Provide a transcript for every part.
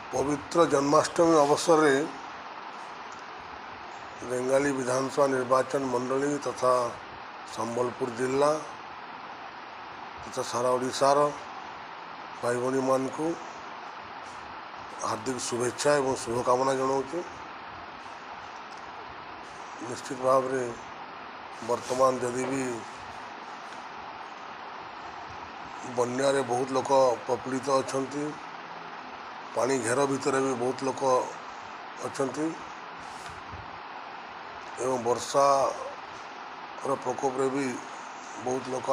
ପବିତ୍ର ଜନ୍ମାଷ୍ଟମୀ ଅବସରରେ ରେଙ୍ଗାଲି ବିଧାନସଭା ନିର୍ବାଚନ ମଣ୍ଡଳୀ ତଥା ସମ୍ବଲପୁର ଜିଲ୍ଲା ତଥା ସାରା ଓଡ଼ିଶାର ଭାଇ ଭଉଣୀମାନଙ୍କୁ ହାର୍ଦ୍ଦିକ ଶୁଭେଚ୍ଛା ଏବଂ ଶୁଭକାମନା ଜଣାଉଛୁ। ନିଶ୍ଚିତ ଭାବରେ ବର୍ତ୍ତମାନ ଯଦି ବି ବନ୍ୟାରେ ବହୁତ ଲୋକ ପ୍ରପୀଡ଼ିତ ଅଛନ୍ତି, ପାଣି ଘେର ଭିତରେ ବି ବହୁତ ଲୋକ ଅଛନ୍ତି ଏବଂ ବର୍ଷାର ପ୍ରକୋପରେ ବି ବହୁତ ଲୋକ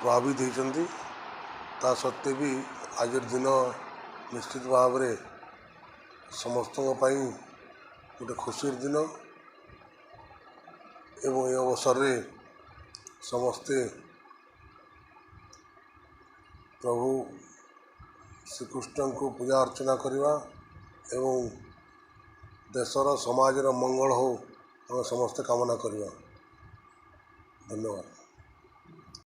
ପ୍ରଭାବିତ ହେଇଛନ୍ତି, ତା ସତ୍ତ୍ୱେ ବି ଆଜିର ଦିନ ନିଶ୍ଚିତ ଭାବରେ ସମସ୍ତଙ୍କ ପାଇଁ ଗୋଟେ ଖୁସିର ଦିନ ଏବଂ ଏ ଅବସରରେ ସମସ୍ତେ ପ୍ରଭୁ ଶ୍ରୀକୃଷ୍ଣଙ୍କୁ ପୂଜା ଅର୍ଚ୍ଚନା କରିବା ଏବଂ ଦେଶର ସମାଜର ମଙ୍ଗଳ ହଉ, ଆମେ ସମସ୍ତେ କାମନା କରିବା। ଧନ୍ୟବାଦ।